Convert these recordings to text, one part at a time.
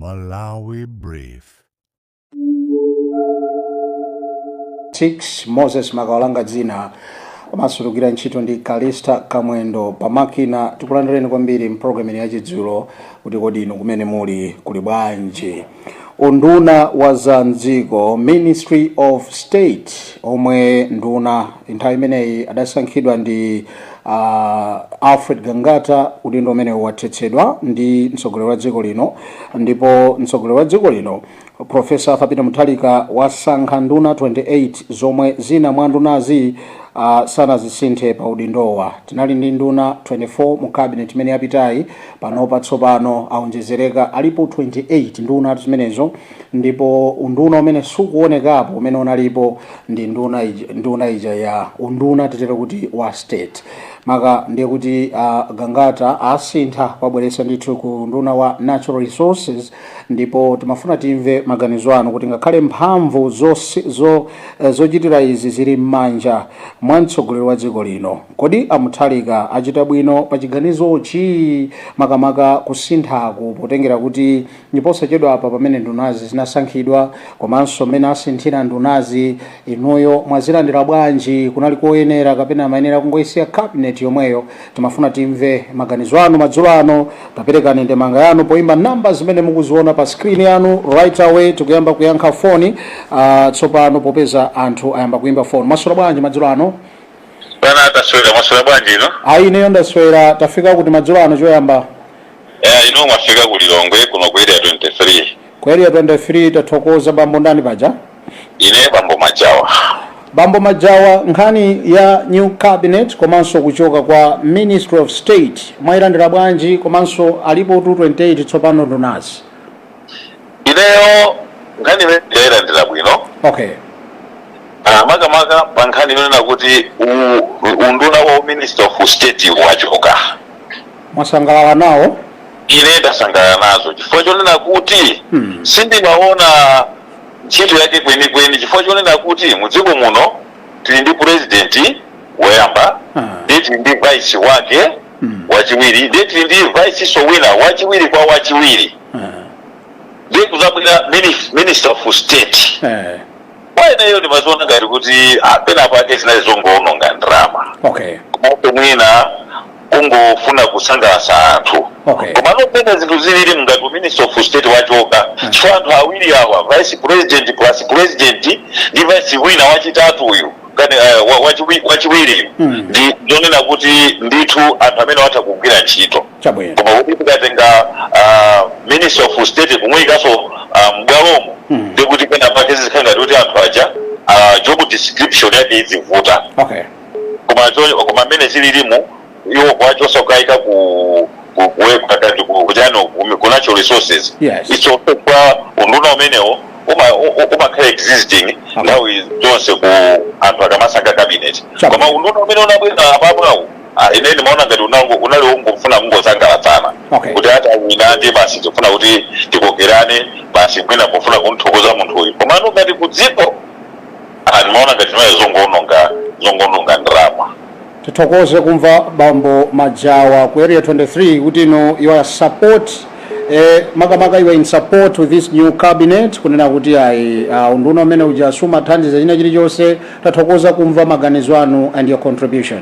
Malawi Brief. 6 Moses Makawalanga dzina komanso ntchito ndi Kalista Kamwendo pamakina. Tikulandireni kwambiri mpulogalamu ya Chidzulo kuti kodi inu kumene muli kuli bwanji? Unduna wa za mdziko, Ministry of State, omwe nduna nthawi imeneyi adasankhidwa ndi Alfred Gangata, udindo umene wathetsedwa ndi mtsogoleri wa dziko lino, ndipo mtsogoleri wa dziko lino Professor Arthur Peter Mutharika wasankha nduna 28, zomwe zina mwa ndunazi sanazisinthe pa udindowa. Tinali ndi nduna 24 mu cabinet imene yapitayi. Panopa tsopano aonjezereka, alipo 28 nduna zimenezo, ndipo unduna umene sukuonekapo umene unalipo ndi nduna ija ya unduna, titero kuti wa state maka, ndiye kuti Gangata asintha kwabweretsa ndithu ku nduna wa natural resources. Ndipo timafuna timve maganizo anu kuti ngakhale mphamvu zochitira izi zili m'manja mwa mtsogoleri wa dziko lino, kodi a Mutharika achita bwino pa chiganizochi, makamaka kusinthaku, potengera kuti ndiposachedwa apa pamene ndunazi zinasankhidwa, komanso mmene asinthira ndunazi, inuyo mwazilandira bwanji? Kunali koyenera kapena amayenera kungoyisiya cabinet yomweyo? Timafuna timve maganizo anu madzulo ano. Taperekani ndemanga yanu poimba namba zimene mukuziona pa screen yanu. Right away tikuyamba kuyankha foni tsopano popeza anthu ayamba kuimba foni. Mwaswera bwanji madzulo ano? Bwana, taswera. Mwaswera bwanji ino? Ayi, ineyo ndaswera. Tafika kuti madzulo ano choyamba? Ino mwafika ku Lilongwe kuno ku Area 23. Ku Area 23. Tathokoza. Bambo ndani paja? Ine bambo Majawa. Bambo Majawa, nkhani ya new cabinet komanso kuchoka kwa Ministry of State mwayilandira bwanji, komanso alipo 228 tsopano ndunazi? Ineyo nkhani imene ndayilandira bwino. Makamaka pa nkhani inonena kuti unduna wa Minister of State wachoka. Mwasangalala nawo? Ine ndasangalala nazo chifukwa chonena kuti sindimaona ntchito yake kwenikweni, chifukwa chonena kuti mudziko muno tili ndi president woyamba, ndiye tili ndi vice wake wachiwiri, ndiye tili ndi vice so wina wachiwiri kwa wachiwiri, ndiye kuzabwera Minister of State. Kwa ineyo ndimaziona ngati kuti pena pake zinali zongoononga ndalama komanso mwina kungofuna kusangalatsa anthu. Koma nopena zinthu zilili ngati Minister of State wachoka, chifukwa anthu awiri awa, vice president plus president ndi vice wina wachitatu uyu kani wachiwiri, ndi zonena kuti ndithu anthu amene watha kugwira ntchito. Koma kuti tikatenga Minister of State kumuyikaso m'bwalomo, ndikuti pena pake zizikhala ngati kuti anthu aja job description yake izivuta. Koma mmene zililimu, iwo kwachosa kukayika ku kuchano ku natural resources, it's also kwa unduna umenewo umakhala existing nthawi zonse ku anthu akamasankha cabinet. Koma unduna umene unabwera apapawu, ine ndimaona ngati unali ungofuna kungosangalatsana kuti ati awina ndiye basi tikufuna kuti tikokerane basi, mwina pofuna kumthokoza munthu uyu. Koma anu ngati ku dziko, ndimaona ngati zimene zongoononga ndalama. Tithokoze kumva bambo Majawa ku Area 23 kuti ino you are support, makamaka you are in support with this new cabinet, kunena kuti ayi, unduna umene uja sumathandiza china chilichonse. Tathokoza kumva maganizo anu and your contribution.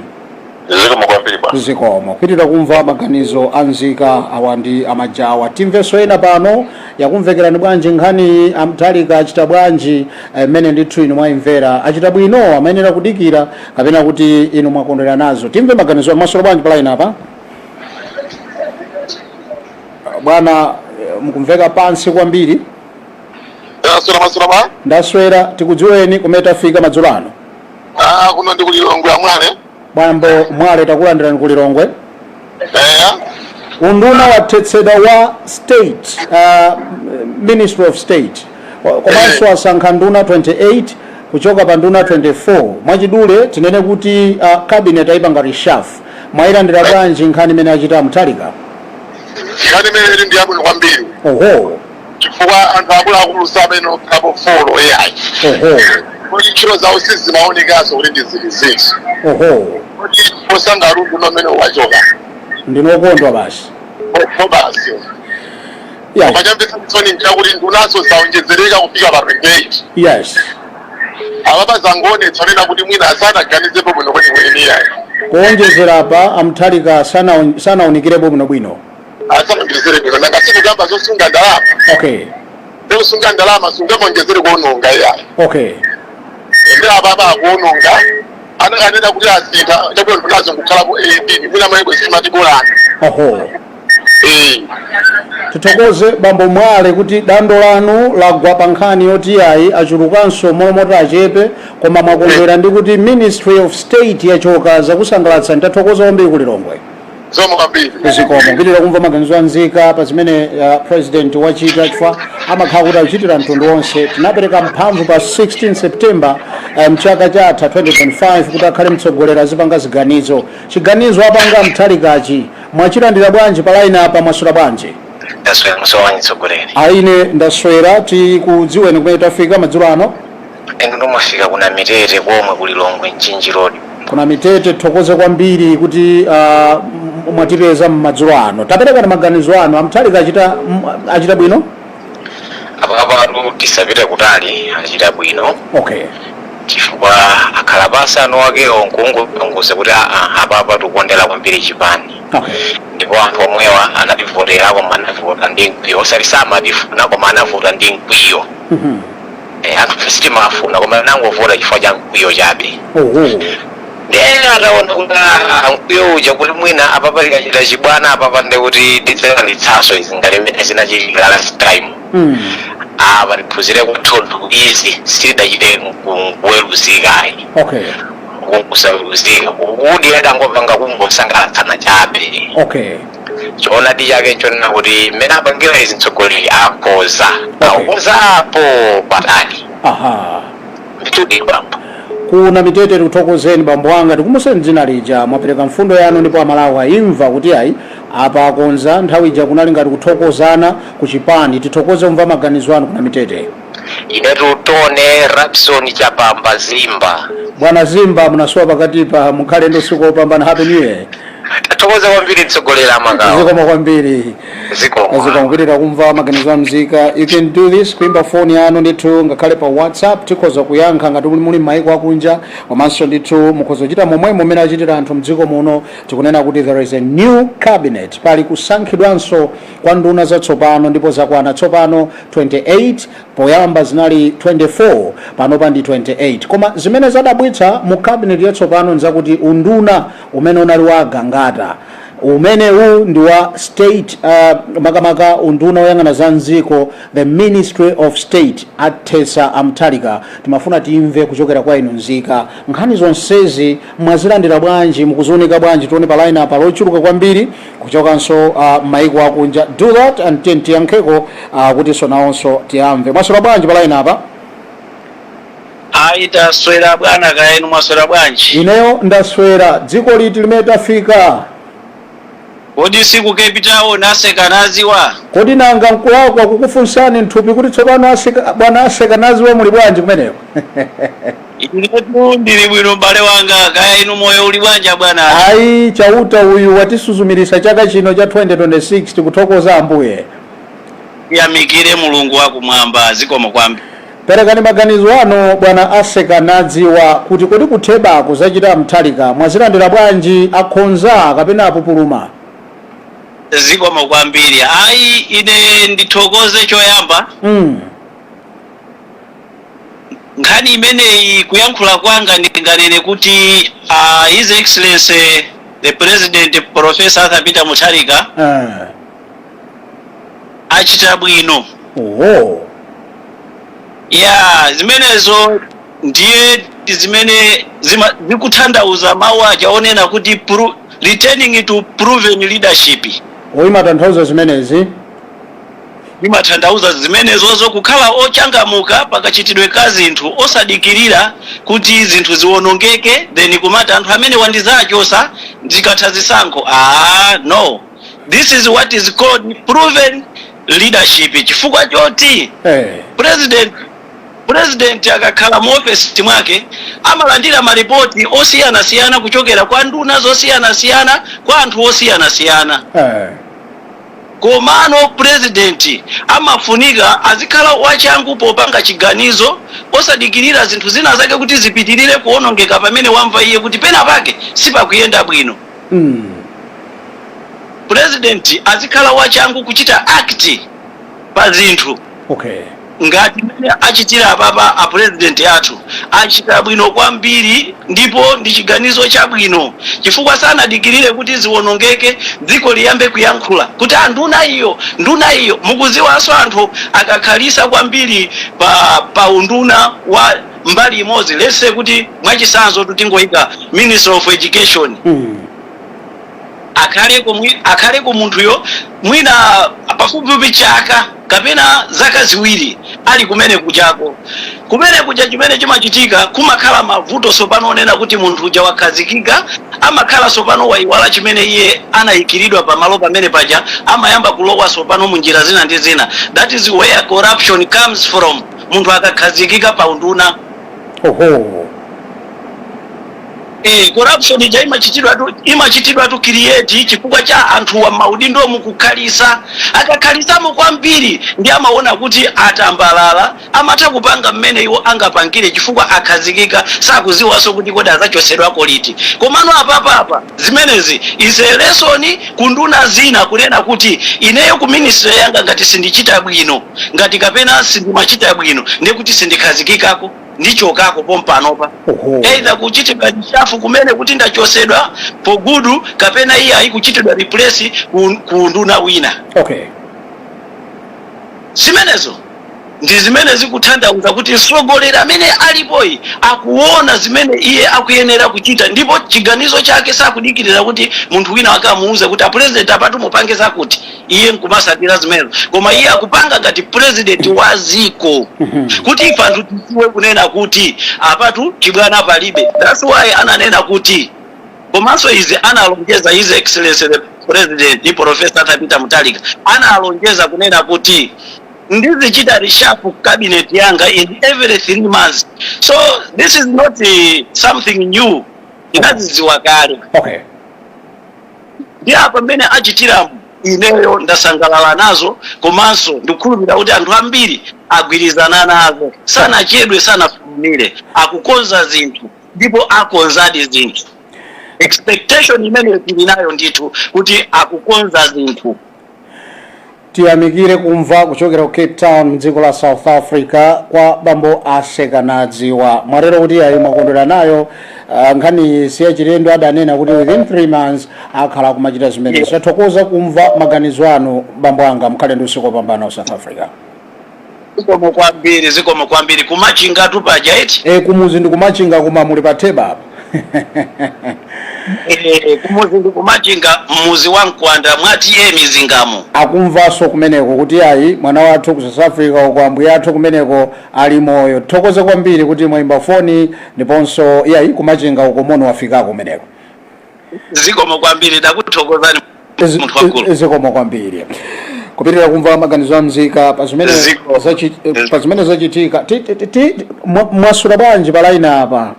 Zikomo kwambiri bwana. Zikomo. Pitira kumva maganizo anzika awa ndi amajawa. Timvenso ena pano. Yakumvekerani bwanji nkhani? A Mutharika achita bwanji mmene ndithu inu mwayimvera? Achita bwino, amayenera kudikira, kapena kuti inu mwakondwera nazo? Timve maganizo anu. Mwaswera bwanji pa line apa bwana? Mukumveka pansi kwambiri. Ndaswera, maswera ba? Ndaswera. Tikudziweni, kumene tafika madzulo ano? Ah, kuno ndi kuLilongwe, amwale. Bambo Mwale, takulandirani ku Lilongwe. Eya. Unduna wathetsedwa wa state, Ministry of State, komanso asankha nduna 28 kuchoka pa nduna 24. Mwachidule tinene kuti cabinet ayipanga reshuffle. Mwayilandira bwanji nkhani imene achita Mutharika? Nkhani imene ili ndi yabwino kwambiri. Chifukwa anthu akuluakulu samene okhapo four yayi. Kuti ntchito zawo sizimaonekanso kuti ndi ziliziti. Kuti posangalundu umene wachoka. Ndinokondwa basi. Po basi. Koma chamvetsa chisoni nchakuti ndunaso zaonjezereka kufika pa 28. Apapa zangoonetsa nena kuti mwina asanaganizepo bwino kwenikweni yayi. Kuonjezera apa a Mutharika sanawunikirepo bwinobwino. Asanaonjezere bwino, nanga sikugamba zosunga ndalama? Ndikusunga ndalama sungamonjezere kuononga iyayi. Ndi apapa akuononga. Anakanena kuti asintha chabwino, ndunazo nkukhalapo 18, mwina maiko simatibolana. Eh. Tithokoze, bambo Mwale, kuti dando lanu lagwa pa nkhani yoti ayi, achulukanso molomoti achepe, koma mwakondwera ndi kuti Ministry of State yachoka, zakusangalatsa. Ndathokoza kwambiri kulilongwe. Zikomo kwambiri. Zikomo. Kupitira kumva maganizo anzika pa zimene president wachita, chifukwa amakhala kuti akuchitira mtundu wonse. Tinapereka mphamvu pa 16 September mchaka chatha 2025 kuti akhale mtsogoleri, azipanga ziganizo. Chiganizo apanga Mutharikachi mwachilandira bwanji? Pa line apa, mwaswera bwanji? Ndaswera, musowa mtsogoleri? Aine ndaswera. Tikudziweni, kumene tafika madzulo ano? Inu ndomwafika kuna Mitete komwe kuli Longwe, Mchinji Road. Kuna Mitete, tithokoze kwambiri kuti mwatipeza mmadzulo ano. Taperekani maganizo anu, a Mutharika achita bwino? Apapatu tisapite kutali, achita bwino chifukwa akhala pansi anu wakewo nkungoongoza kuti aa, apapa tikukondera kwambiri chipani. Ndipo anthu omwewa anativotera, koma anavota ndi mkwiyo, osati samatifuna, koma anavota ndi mkwiyo. Anthu sitimafuna, koma anangovota chifukwa cha mkwiyo chabe. Ndiye ataona kuti mkwiyo uja kuti mwina apapa tikachita chibwana, apapa ndi kuti tidzalanditsanso izi ngati imene zinachitika last time. Apa tiphunzire kwathunthu, izi sitidachite kuweruzikayi. Kusaweruzika kudi adangopanga kungosangalatsana chabe. Choonadi chake nchonena kuti mmene apangira izi mtsogoleri, akoza. Akoza apo patali. Ndithudi, bambo. Kuna Mitete, tikuthokozeni bambo anga. Tikumbuseni dzina lija. Mwapereka mfundo yanu ndipo Amalawi ayimva kuti ayi, apa akonza. Nthawi ija kunali ngati kuthokozana ku chipani. Tithokoze kumva maganizo anu kuna Mitete. Inetu Tone Rapson Chapamba Zimba. Bwana Zimba, munasowa pakatipa. Mukhale ndi usiku wopambana. Happy New Year. Tathokoza kwambiri, mtsogoleri amakawa. Zikomo kwambiri. Zikomo. Zikomo. Kumva maganizo a mzika. You can do this, kuimba foni yanu ndithu, ngakhale pa WhatsApp tikhoza kuyankha ngati muli m'mayiko akunja, komanso ndithu mukhoza kuchita momwemo mmene achitira anthu mdziko muno. Tikunena kuti there is a new cabinet, pali kusankhidwanso kwa nduna zatsopano, ndipo zakwana tsopano 28. Poyamba zinali 24, panopa ndi 28. Koma zimene zadabwitsa mu cabinet yatsopano nzakuti unduna umene unali wa Gangata, umenewu ndi wa state, makamaka unduna woyang'ana za mdziko, the Ministry of State, athetsa a Mutharika. Timafuna timve kuchokera kwa inu nzika, nkhani zonsezi mwazilandira bwanji? Mukuziunika bwanji? Tione pa line apa lochuluka kwambiri kuchokanso maiko akunja. Do that and then tiyankheko kutinso nawonso tiyamve. Mwaswera bwanji pa line apa? Ayi, taswera bwana. Kaenu mwaswera bwanji? Ineyo ndaswera. Dziko liti limene tafika? Kodi siku Cape Town aseka naziwa? Kodi nanga nkulakwa kukufunsani nthupi kuti tsopano aseka, bwana aseka naziwa, muli bwanji kumeneko? Inetu ndili bwino, m'bale wanga. Kaya inu, moyo uli bwanji bwana? Ayi, Chauta uyu watisuzumirisa chaka chino cha 2026, tikuthokoza Ambuye. Yamikire Mulungu wakumwamba. Zikomo kwambiri. Perekani maganizo anu, bwana aseka nadziwa, kuti kodi kuthebako zachita Mutharika mwazilandira bwanji? Akhonza kapena apupuluma? Zikomo kwambiri. Ayi, ine ndithokoze choyamba. Nkhani imeneyi, kuyankhula kwanga ndinganene kuti His Excellency the President, Professor Arthur Peter Mutharika, achita bwino. Ya, zimenezo ndiye zimene zikutanthauza mawu aja onena kuti returning to proven leadership. Oyimatanthauza zimenezi? Zimatanthauza zimenezozo, kukhala ochangamuka pakachitidwe ka zinthu, osadikirira kuti zinthu ziwonongeke then kumati anthu amene wandizachosa zikatha zisankho. Ah, no, this is what is called proven leadership, chifukwa choti president akakhala mu ofesi mwake amalandira maripoti osiyanasiyana kuchokera kwa nduna zosiyanasiyana, kwa anthu osiyanasiyana. Komano president amafunika azikhala wachangu popanga chiganizo, osadikirira zinthu zina zake kuti zipitirire kuonongeka pamene wamva iye kuti pena pake sipakuyenda bwino. President azikhala wachangu kuchita act pa zinthu. Ngati mmene achitira apapa a president athu, achita bwino kwambiri ndipo ndi chiganizo chabwino, chifukwa sanadikirire kuti ziwonongeke, dziko liyambe kuyankhula kuti a nduna iyo, nduna iyo. Mukuziwanso anthu akakhalisa kwambiri pa unduna wa mbali imodzi, let's say kuti mwachisanzo tingoyika Minister of Education, akhaleko munthuyo mwina pafupifupi chaka kapena zaka 2 ali kumene kuchako, kumene kuja chimene chimachitika kumakhala mavuto. Sopano onena kuti munthu uja wakhazikika, amakhala sopano wayiwala chimene iye anayikiridwa pamalo pamene paja, amayamba kulowa sopano munjira zina ndi zina. That is where corruption comes from, munthu akakhazikika pa unduna. Corruption ija imachitidwa tu create chifukwa cha anthu wa maudindo mukukhalisa. Akakhalisamo kwambiri ndi amaona kuti atambalala, amatha kupanga mmene iwo angapangire chifukwa akhazikika, sakuziwanso kuti kodi azachosedwako liti. Komano apapapa zimenezi is a lesson ku nduna zina, kunena kuti ineyo ku ministry yanga ngati sindichita bwino, ngati kapena sindimachita bwino, ndekuti sindikhazikikako, ndichokako pompanopa. Either kuchitidwa reshuffle kumene kuti ndachosedwa for good, kapena iye ayi, kuchitidwa replace ku nduna wina. Zimenezo ndi zimene zikutanthauza kuti mtsogoleri amene alipoyi akuona zimene iye akuyenera kuchita, ndipo chiganizo chake sakudikirira kuti munthu wina akamuuze kuti a president apatu mupange zakuti, iye nkumasatira zimenezo, koma iye akupanga ngati president wa ziko kuti ife anthu tidziwe kunena kuti apatu chibwana palibe. That's why ananena kuti, komanso izi analonjeza His Excellency the President, Professor Arthur Peter Mutharika, analonjeza kunena kuti ndizichita reshuffle cabinet yanga in every 3 months. So this is not something new, inazidziwa kale. Ndi apa mmene achitiramu, ineyo ndasangalala nazo, komanso ndikukhulupirira kuti anthu ambiri agwirizana nazo. Sanachedwe, sanafulumire, akukonza zinthu ndipo akonzadi zinthu. Expectation imene tili nayo ndithu kuti akukonza zinthu. Tiyamikire kumva kuchokera ku Cape Town mdziko la South Africa kwa bambo Asekanadziwa. Mwatero kuti ayi, mwakondwera nayo. Nkhani siyachilendo, adanena kuti within 3 months akhala kumachita zimenezi. Tathokoza kumva maganizo anu, bambo anga. Mkhale ndi usiku wopambana ku South Africa. Zikomo kwambiri, zikomo kwambiri. Kumachinga tupaja iti? E, kumuzi ndi kumachinga, koma muli pa theba apa. Kumuzi ndi kumachinga, mmuzi wa Mkwanda mwatiye mizingamo. Akumvanso kumeneko kuti ayi, mwana wathu ku South Africa uko, ambuye athu kumeneko ali moyo. Thokoze kwambiri kuti mwayimba foni, ndiponso iyayi, kumachinga uko mono wafikako kumeneko. Zikomo kwambiri, ndakuthokozani munthu wakulu. Zikomo kwambiri. Kupitirira kumva maganizo a mzika pa zimene Ziko. Pa zimene zachitika. Mwasula bwanji pa line apa?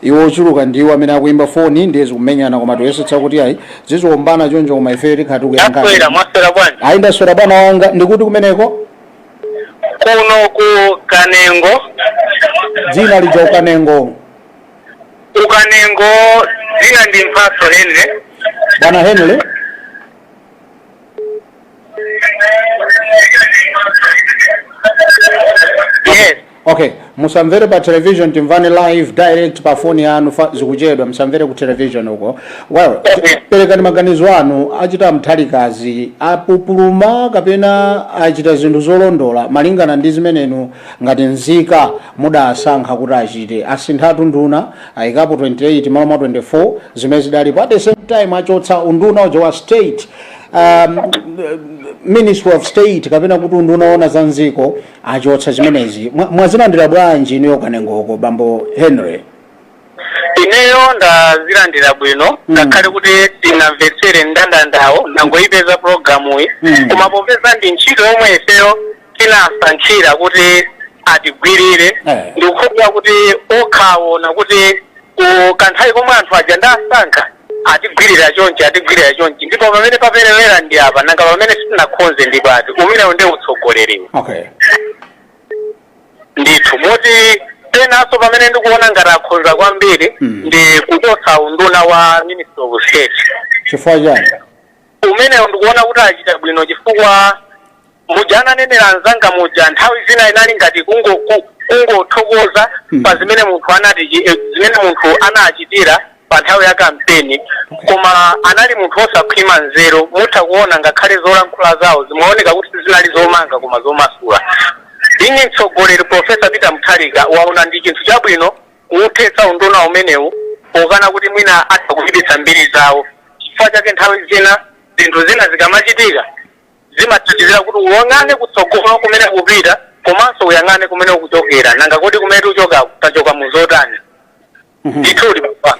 Iwo ochuluka ndiwo amene akuimba foni, ndiye zikumenyana, koma tiyesetsa kuti ayi, ziziombana choncho, koma ife tikhala tikuyankha. Ndaswera, mwaswera bwanji? Ayi, ndaswera bwana wanga. Ndikuti kumeneko? Kuno ku Kanengo. Dzina lija ukanengo? Ukanengo, dzina ndi Mphatso Henry. Bwana Henry. Yes. Okay, musamvere pa television, timvane live direct pa foni yanu, zikuchedwa, musamvere ku television uko. Well, perekani maganizo anu. Achita Mutharikazi apupuluma kapena achita zinthu zolondola malingana ndi zimenenu ngati nzika mudasankha kuti achite? Asinthatu nduna, ayikapo 28 malo mwa 24 zimene zidalipo. At the same time achotsa unduna uja wa state, Ministry of State, kapena kuti unduna ona za mziko, achotsa zimenezi. Mwazilandira bwanji inuyo kanengoko, bambo Henry? Ineyo ndazilandira bwino, ngakhale kuti tinamvetsere mndandandawo, nangoyipeza programuyi, koma popeza ndi ntchito yomwe ifeyo tinasankhira kuti atigwirire, ndikukhulupirira kuti okhaona kuti ku kanthawi komwe anthu aja ndasankha Atigwirira chonchi, atigwirira chonchi, ndipo pamene paperewera ndi apa, nanga pamene sitinakhonze ndi pati? Umenewo ndi utsogoleriwo. Ndithu, moti penanso pamene ndikuona ngati akhonza kwambiri ndi kuchotsa unduna wa Minister of State. Chifukwa chani? Umenewo ndikuona kuti achita bwino, chifukwa muja ananenera anzanga muja, nthawi zina inali ngati kungothokoza pa zimene munthu anati zimene munthu anachitira pa nthawi ya kampeni, koma anali munthu osakhwima nzeru. Mutha kuona ngakhale zolankhula zawo zimaoneka kuti zinali zomanga koma zomasula. Being mtsogoleri, Professor Peter Mutharika waona ndi chinthu chabwino kuuthetsa unduna umenewu, pokana kuti mwina atha kuchititsa mbiri zawo. Chifukwa chake nthawi zina zinthu zina zikamachitika zimathandizira kuti uyang'ane kutsogolo kumene kupita, komanso uyang'ane kumene ukuchokera. Nanga kodi kumene tikuchoka, tachoka muzotani? Ndithudi, papa.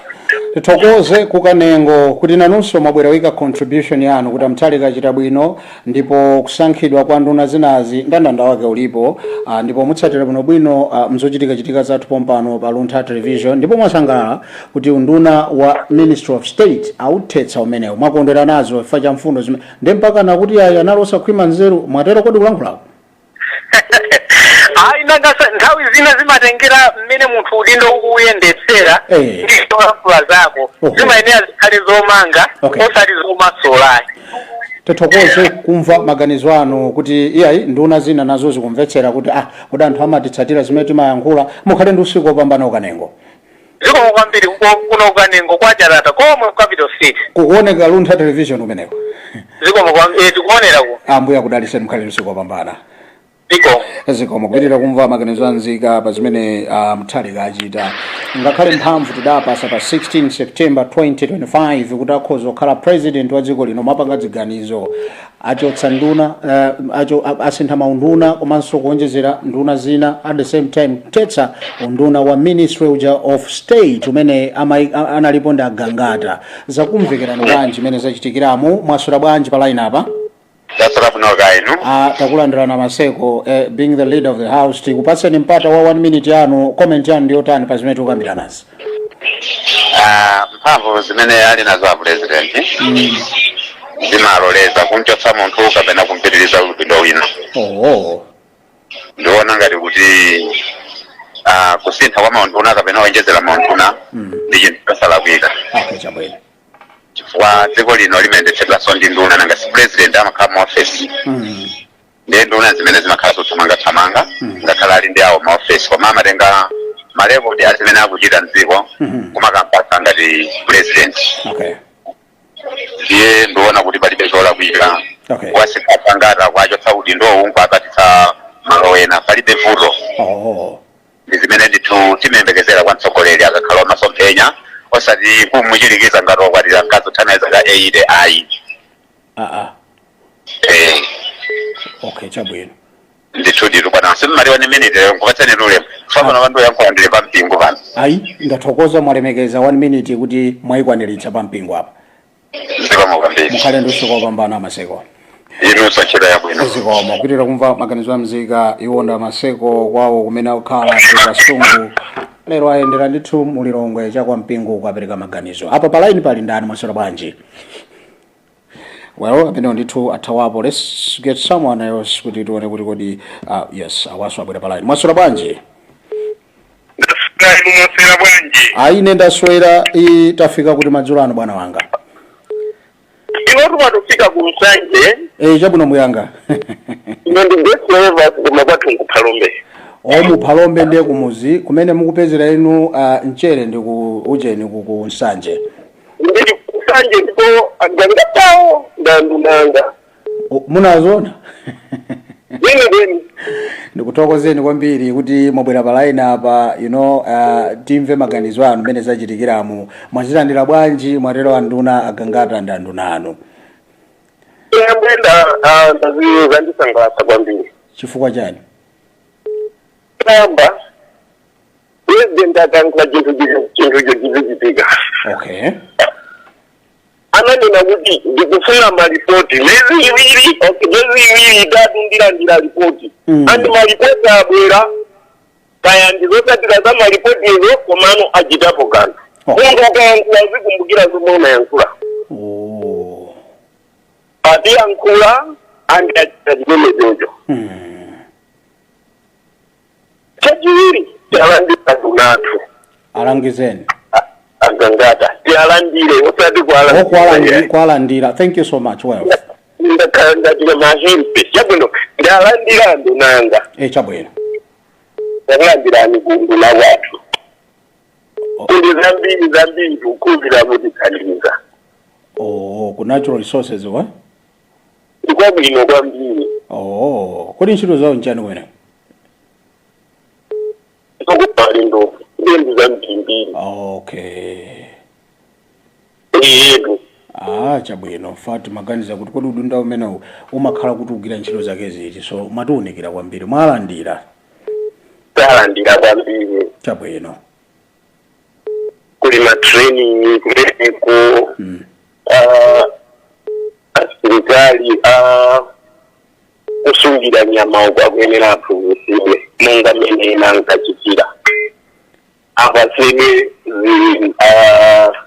Tithokoze kukanengo kuti nanunso mwabwera wika contribution yanu kuti aMutharika achita bwino, ndipo kusankhidwa kwa nduna zinazi, ndandanda wake ulipo, ndipo mutsatira bwinobwino mzochitikachitika zathu pompano pa Luntha Television. Ndipo mwasangalala kuti unduna wa Ministry of State authetsa umenewu, mwakondwera nazo chifukwa cha mfundo zimene ndi mpaka nakuti ayi anali osakhwima nzeru. Mwatero kodi kulankhulako? Ayi, nanga nthawi zina zimatengera mmene munthu udindo ukuyendetsera ndi zolankhula zako. Zimayenera zikhale zomanga, osati zomasula. Tithokoze kumva maganizo anu kuti iyayi, nduna zina nazo zikumvetsera kuti ah, kuti anthu amatitsatira zimene timayankhula. Mukhale ndi usiku wopambana ukanengo. Zikomo kwambiri. Kuno kukanengo kwa Charata komwe ku Capital City. Kukuoneka Luntha Television kumeneko. Zikomo kwambiri, tikuonera ku. Ambuye akudalitseni, mukhale ndi usiku wopambana. Zikomo. Zikomo. Kupitirira kumva maganizo anzika pa zimene Mutharika achita. Ngakhale mphamvu tidapasa pa 16 September 2025 kuti akhoza kukhala president wa dziko lino, mapanga ziganizo, achotsa nduna, asintha maunduna komanso kuonjezera nduna zina, at the same time kuthetsa unduna wa Ministry uja of State umene analipo ndi agangata. Zakumvekerani bwanji imene zachitikiramo? Mwaswera bwanji pa line apa? Ndaswera bwino, kaya inu? Takulandirana Maseko. Being the leader of the house, tikupatseni mpata wa 1 minute yanu. Comment yanu ndiyotani pa zimene tikukambiranazi? Ah, mphamvu zimene ali nazo a president zimaloleza kumchotsa munthu kapena kumpitiriza udindo wina. Ndiona ngati kuti kusintha kwa maunduna kapena kuonjezera maunduna ndi chinthu chosalakwika, Okay, chabwino. chifukwa dziko lino limayendetsedwanso ndi nduna. Nanga si president amakhala mu office? Ndiye nduna zimene zimakhala zothamangathamanga, ngakhale ali ndi awo ma office, koma amatenga marekodi a zimene akuchita mdziko kumakampasa ngati president. Ndiye ndiona kuti palibe cholakwika kuwasintha Gangata, kwachotsa udindowu nkuapatitsa malo ena, palibe vuto. Ndi zimene ndithu timayembekezera kwa mtsogoleri akakhala wamasomphenya, osati kumuchirikiza ngati wakwatira mkazi othana zaka 80, ayi. Okay, chabwino. Ndithu ndithu, bwana. Simmaliwa ni minute, nkupatseni lulemu pano pandoyankhula, ndili pa mpingo pano. Ayi, ndathokoza, mwalemekeza 1 minute kuti mwayikwaniritsa pa mpingo apa. Zikomo kwambiri. Mukhale ndi usiku wopambana, Maseko. Inunso ntchito yabwino. Zikomo. Kupitira kumva maganizo a mzika, iwonda Maseko, kwawo kumene akukhala ku Kasungu, lero ayendera ndithu mulilongwe chakwa mpingo kukapereka maganizo. Apa pa line pali ndani? Mwaswera bwanji? Well, amenewo ndithu athawapo. Let's get someone else kuti tione kuti kodi yes, awaso abwera pa line. Mwaswera bwanji? Ndaswera, inu mwaswera bwanji? Ayi, ine ndaswera. Tafika kuti madzulo ano, bwana wanga? Ino timatofika ku Nsanje. E, chabwino muyanga. Ino ndi Best koma kwathu nkuphalombe. Omuphalombe ndiye kumuzi kumene mukupezera inu mchere ndi ku ujeni ku Nsanje. Ndili kunsanje, ndipo agangatawo ndandunanga. Munazona? Bwino bwino. Ndikuthokozeni kwambiri kuti mwabwera pa line apa, timve maganizo anu mmene zachitikiramu. Mwazilandira bwanji, mwatero anduna agangata ndi anduna anu? Yambwenda ndazandisangalatsa kwambiri. Chifukwa chani? Kamba president akayankhula chinthu, chinthucho chizichitika. Ananena kuti ndikufuna malipoti miyezi 2, okay, miyezi 2, 3 ndilandira ripoti. And malipoti abwera, kaya ndizotsatira za malipotizo, komano achitapo kanthu. Munthu ukayankhula uzikumbukira zomwe unayankhula. Atiyankhula andachita chimene chocho. Chachiwiri, tialandira ndunathu. Alangizeni. Agangata tialandire, osati kualandira. Kualandira. Thank you so much, Wealth. Ndakhala ngati mahempe. Chabwino, ndialandira ndunanga. E, chabwino. Takulandirani kunduna kwathu. Kundi zambiri zambiri kukhulupirira mutithandiza. Oh, ku natural resources wa Ndikwabwino kwambiri. Oh, kodi ntchito zawo nchani kumene? Zokupali ndovu ndi zambirimbiri. Eyetu. Ah, chabwino. Fati maganiza kuti kodi udunda umenewu umakhala kuti ugwira ntchito zake ziti, so matiunikira kwambiri. Mwalandira. Talandira kwambiri. Chabwino. Kuli ma training kumeneko. Asilikali kusungira nyama uko akuyenera aphunzitsidwe monga mmene ena ankachitira, apatsidwe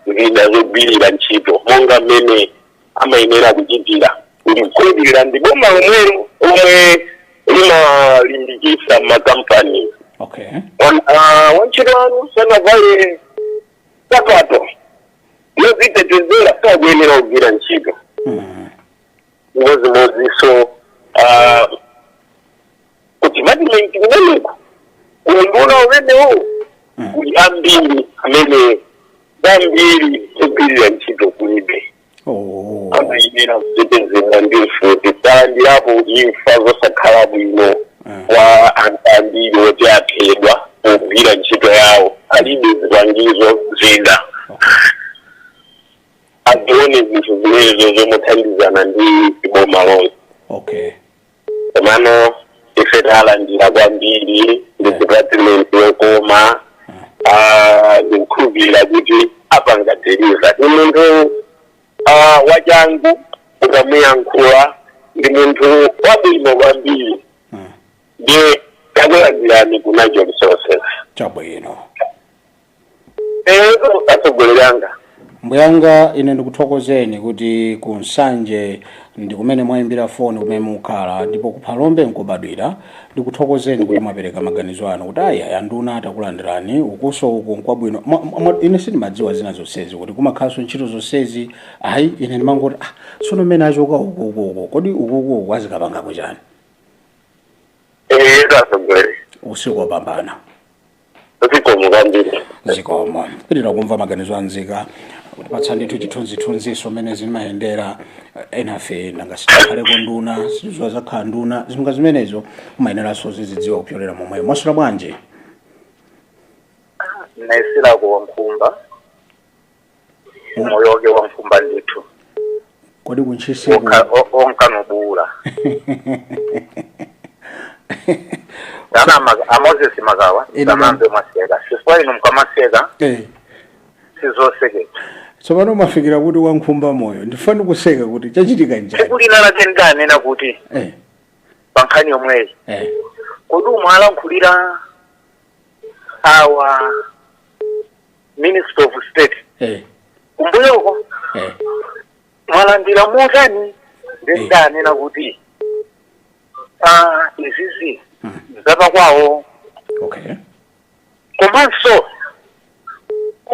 zida zogwirira ntchito monga mmene amayenera kuchitira. Ndikukhulupirira ndi boma lomwelo lomwe limalimbikitsa makampani. Wantchito wanu sanavale sapato yozitetezera, sakuyenera kugwira ntchito. Ngozimozinso ku department kumeneko, unduna umenewo, kuli ambiri amene zambiri zogwirira ntchito kulibe. Amayenera kutetezedwa ndi mfuti. Talandirapo imfa zosakhala bwino kwa anthu ambiri oti aphedwa pogwira ntchito yawo, alibe zipangizo, zida. Azione zinthu zimenezo zomuthandizana ndi boma lonse. Komano ife talandira kwambiri, ndi department yokoma. Ndikukhulupirira kuti apanga deliver. Ndi munthu wachangu ukamuyankhula, ndi munthu wabwino kwambiri. Ndiye takulandirani ku natural resources. Chabwino. Atsogoleri anga. Mbuyanga, ine ndikuthokozeni kuti ku Nsanje ndi kumene mwayimbira foni, kumene mukhala, ndipo kuphalombe nkubadwira. Ndikuthokozeni kuti mwapereka maganizo anu kuti ayi, anduna atakulandirani ukuso, uku nkwabwino. Ine sindimadziwa zina zonsezi kuti kumakhalanso ntchito zonsezi. Ayi, ine ndimangoti, ah, tsono mmene achoka uku uku uku, kodi uku uku uku azikapangako chani? Atsogoleri. Usiku wopambana. Zikomo kwambiri. Zikomo. Pitira kumva maganizo anzika, kutipatsa ndithu chithunzithunziso mmene zimayendera. Enafe nanga sitikhaleko nduna, siziwa zakhala nduna, zinthu zimenezo umayeneranso zizidziwa kupyolera momweyo. Mwaswera bwanji? Naisirako wankhumba, moyo wake wankhumba ndithu. Kodi kuntchisiku? Onkanobula ana a Moses Makawa. Samambe mwaseka chifukwa inu mkamaseka sizoseketsa. Tsopano mafikira kuti wankhumba moyo, ndifani kuseka kuti chachitika njani? Tsiku lina lake ndanena kuti pa nkhani yomweyi, kodi umwe alankhulira awa Minister of State kumbuyoko mwalandira motani? Ndanena kuti, ah, izizi zapakwawo. Komanso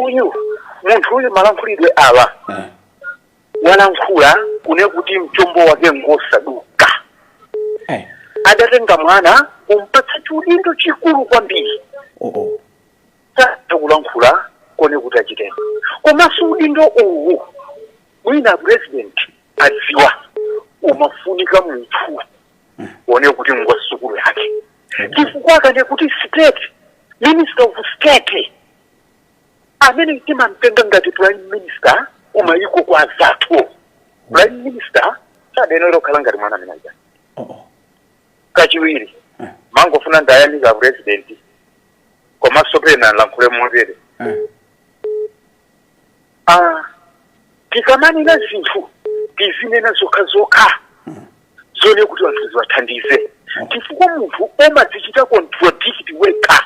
uyu munthu uyu malankhulidwe awa walankhula kune kuti mchombo wake ngosaduka. Adatenga mwana kumpatsa chiudindo chikulu kwambiri. Satha kulankhula kone kuti achitenga, komanso udindo uwu mwina president adziwa umafunika munthu one kuti ngwasukulu yake, chifukwa akane kuti state minister of state amene timamtenga ngati prime minister umayiko kwa zathu, prime minister sadenera kukhala ngati mwana amene aja. Kachiwiri, mangofuna ndayamika president, komanso pena lankhule motere. Tikamanena zinthu tizinena zokha zokha zone kuti anthu ziwathandize, chifukwa munthu umadzichita contradict wekha.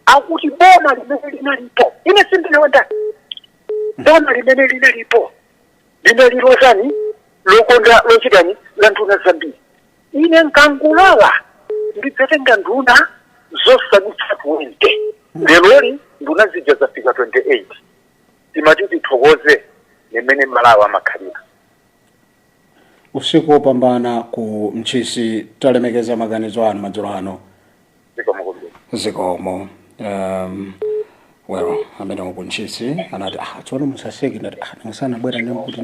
Akuti boma limene linalipo, ine sindine wandani, Boma limene linalipo linali lotani, lokonda, lochitani, la nduna zambiri. Ine nkangulawa ndidzatenga nduna zosadutsa 20. Leroli nduna zija zafika 28. Timati tithokoze limene Malawi amakhalira. Usiku wopambana ku Mchisi. Talemekeza maganizo anu madzulo ano. Zikomo kwambiri. Zikomo. Well, amene ku Ntchisi anati, "Ah, tsono musaseke." Ndati, "Ah, musanabwera ndikuti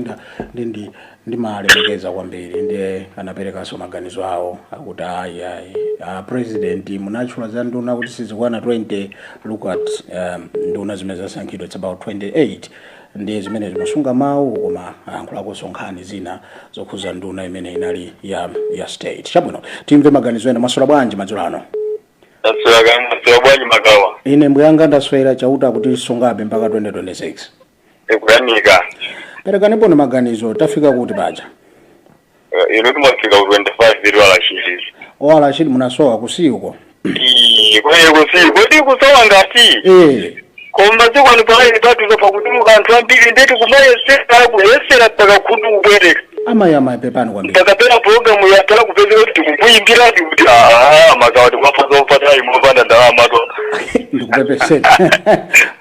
ndi ndimalemekeza kwambiri." Ndiye anaperekanso maganizo awo akuti, "Ayi, ayi, president, munatchula za nduna kuti sizikwana 20. Look at nduna zimene zasankhidwa, it's about 28." Ndiye zimene zimasunga mawu, koma ayankhulakonso nkhani zina zokhuza nduna imene inali ya state. Chabwino, timve maganizo ena. Mwaswera bwanji madzulo ano? Maswera bwanji, Magawa? Ine mbuyanga ndaswera, Chauta kuti sungabe mpaka 2026. Ikuyamika. Perekanipo maganizo, tafika kuti paja? Ino timafika ku 25 iri Alashiri. O Alashiri, munasowa kusiuko. Kumene kusiku kodi kusowa ngati koma masiku ano palaini patuzo pakutuluka anthu ambiri, ndeti kumayesera kuyesera mpaka khutu kubwereka. Amayi, amayi, pepani kwambiri. Mpaka pena pulogalamu yatala kupezeka kuti tikukuyimbiradi kuti aa, Magawa, tikwafaza upatayi mopanda ndalama to. Ndikupepeseni,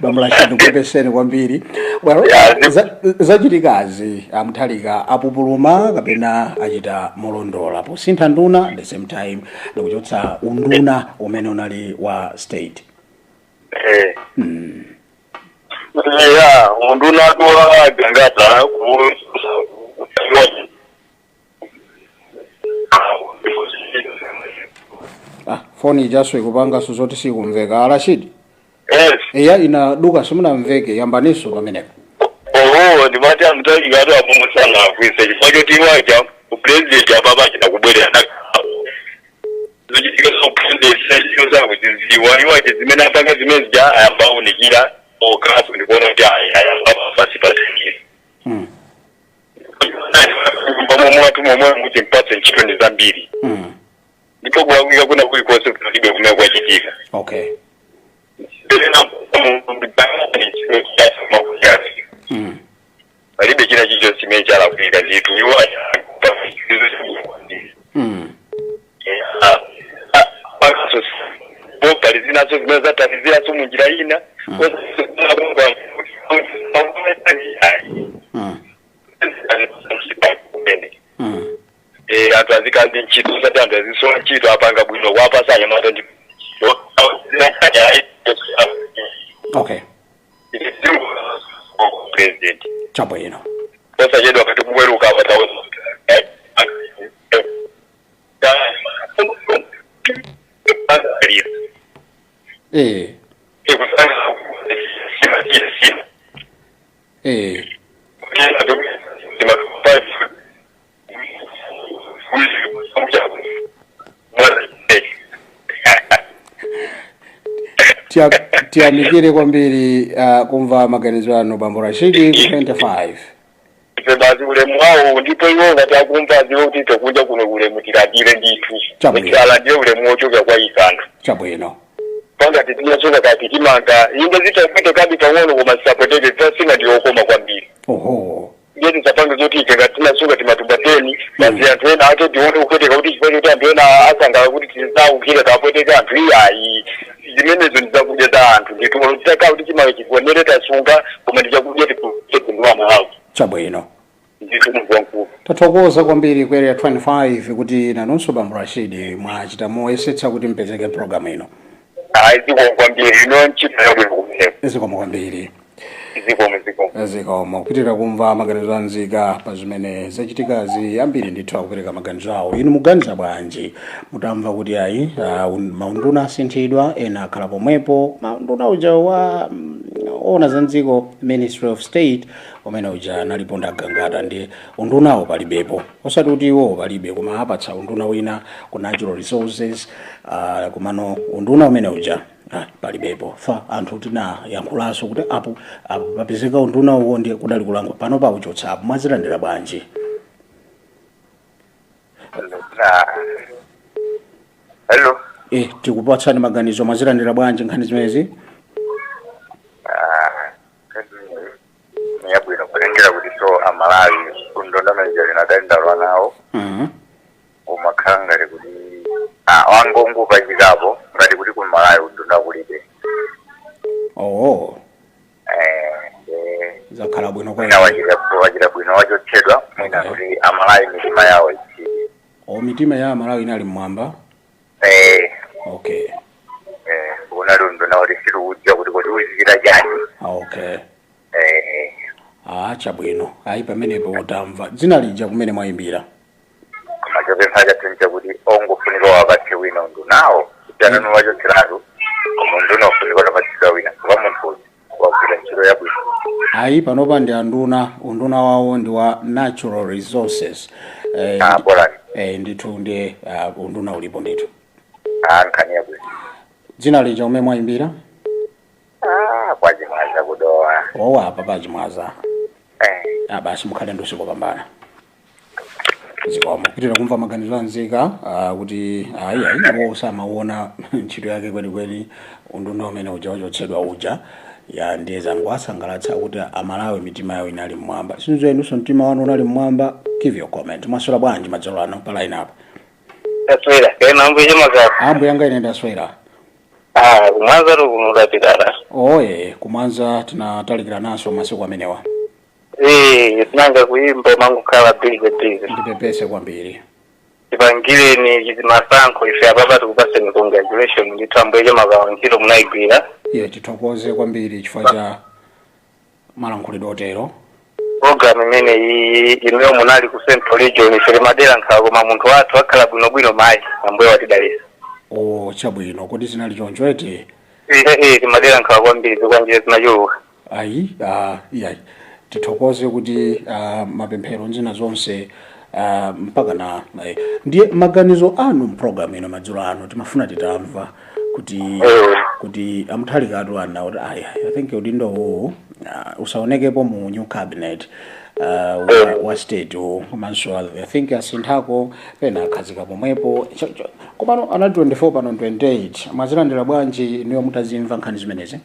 bambo Rashid, ndikupepeseni kwambiri. Well, Ya, zachitikazi, amuthalika apupuluma kapena achita molondola posintha nduna, at the same time ndikuchotsa unduna umene unali wa state? Ya, unduna wa Gangata ku Ah, foni ijaso ikupangaso zoti sikumveka, Arashid. Yes. Eya, inaduka, simunamveke, yambaniso pamenepo. Oho, ndimati amutalikatu apumusana akwise chifukwa choti iwaja upresident apapa achita kubwerera zochitika za upresident zakuziziwa iwaje zimene apanga zimene zija ayamba aunikira okaso ndikuona kuti ayi, ayamba pasi pasikira pamwe mwatu momwe muti mpatse ntchito ndi zambiri ndipo kulakwika kuna kulikonse kulibe kumene kwachitika. Tena palibe china chicho chimene chalakwika ndithu iwo. Pali zinaso zimene zataliziraso munjira ina. Anthu azikazi ntchito, usati anthu azisowa ntchito, apanga bwino kuwapasa anyamata ndi president. Chabwino. Osachedwa kati kuweruka apa. Tiyamikire kwambiri kumva maganizo anu, bambo Rashidi ku 25. Ife basi ulemu wawo, ndipo iwo ngati akumva aziwe kuti ife kunja kuno ulemu tilandire ndithu. Chabwino. Tilandire ulemu wochokera kwa ife anthu. Chabwino. Pangati tinasoka kati timanga inde zitapwetekabe pang'ono, koma zisapweteke tasina ndiyokoma kwambiri. Ndiye tisapange zoti ife ngati tinasunga timatumba 10 basi anthu ena ake tione kupweteka kuti chifukwa choti anthu ena asangala kuti tisaukire tapweteka anthu, iyayi. Zimenezo ndi zakudya za anthu ndithu. Titakhala kuti chimanga chigonere tasunga, koma ndi chakudya tipinduwa Malawi. Chabwino. Ndithu, munthu wamkulu. Tathokoza kwambiri ku Area 25 kuti nanunso, bambo Rashidi, mwachita moyesetsa kuti mpezeke program ino. Ayi, zikomo kwambiri, ino ntchito yabwino kumeneko. Zikomo kwambiri. Zikomo, zikomo. Zikomo. Kupitirira kumva maganizo anzika pa zimene zachitikazi, ambiri ndithu akupereka maganizo awo. Inu muganiza bwanji mutamva kuti ayi, maunduna asinthidwa, ena akhala pomwepo? Maunduna uja wa ona za mdziko, Ministry of State, umene uja analipo ndagangata, ndi undunawo palibepo. Osati kuti iwo palibe, koma apatsa unduna wina ku natural resources, komano unduna umene uja palibepo. Fa anthu tinayankhulanso kuti apo apo papezeka unduna uwo, ndiye kudali kulangwa pano pauchotsapo. Mwazilandira bwanji? Hello. Tikupatsani maganizo, mwazilandira bwanji nkhani zimenezi? Wangongupachikapo ngati kuti kumalawi unduna kulibe. Oh. Eh, Zakhala bwino mwina kwa wachita bwino wachotsedwa, mwina kuti Amalawi mitima yawo itsike. O, mitima ya Amalawi inali mmwamba. Eh. Okay. Eh, unali unduna kuti situkudziwa kuti kuti uzichita chani. Okay. Eh. Ah, chabwino, ayi, pamenepo utamva dzina lija kumene mwayimbira. Koma chopempha chathu nchakuti ongofunika wapatse wina undunawo, kuti ananu wachotseratu, koma unduna ufunika utapatsidwa wina, kuba munthu uyu wagwira ntchito yabwino. Ayi, panopa ndi anduna, unduna wawo ndi wa natural resources. Ah, bolani. Ndithu, ndi unduna ulipo ndithu. Ah, nkhani yabwino. Dzina lija kumene mwayimbira? Ah, kwachimwaza kudowa. Owa, apa pachimwaza. Eh. Ah, basi, mukhale ndi usiku wopambana, zikomo. Pitira kumva maganizo anzika kuti ayi, ayi, iwo samaona ntchito yake kwenikweni unduna umene uja wachotsedwa uja. Ya, ndiye zangu asangalatsa kuti Amalawi mitima yawo inali mmwamba. Sinzo inunso mtima wanu unali mmwamba? Give your comment. Mwaswera bwanji madzulo ano pa line up? Taswera kena, mbuye Makawa. Ambuye anga, ine ndaswera. Ah, kumwanza kuno tapitala. Oye, kumwanza tinatalikira naso masiku amenewa. Eh, tinanga kuimba mangukhala busy busy. Ndipepese kwambiri. Tipangireni masankho ife apapa, tikupaseni congratulation ndithu, ambuye Makawa, ntchito munayigwira. Iye, tithokoze kwambiri chifukwa cha malankhulidwe otero. Program imene iyi, inuyo munali ku Central Region, ife timadera nkhawa, koma munthu wathu akhala bwinobwino mayi, ambuye watidalisa. O, chabwino, kodi zinali choncho eti? Eh, timadera nkhawa kwambiri, zikwanjire zinachuluka. Ayi, iyayi, tithokoze kuti mapemphero nzina zonse mpaka na ndiye maganizo anu mpulogalamu ino madzulo ano timafuna titamva kuti amuthalikatu ana kuti ayi, I think udindo uwu usaonekepo mu new cabinet wa state uwu, komanso I think asinthako pena akhazika pomwepo. Komano ana 24 pano 28, mwazilandira bwanji niyo mutazimva nkhani zimenezi?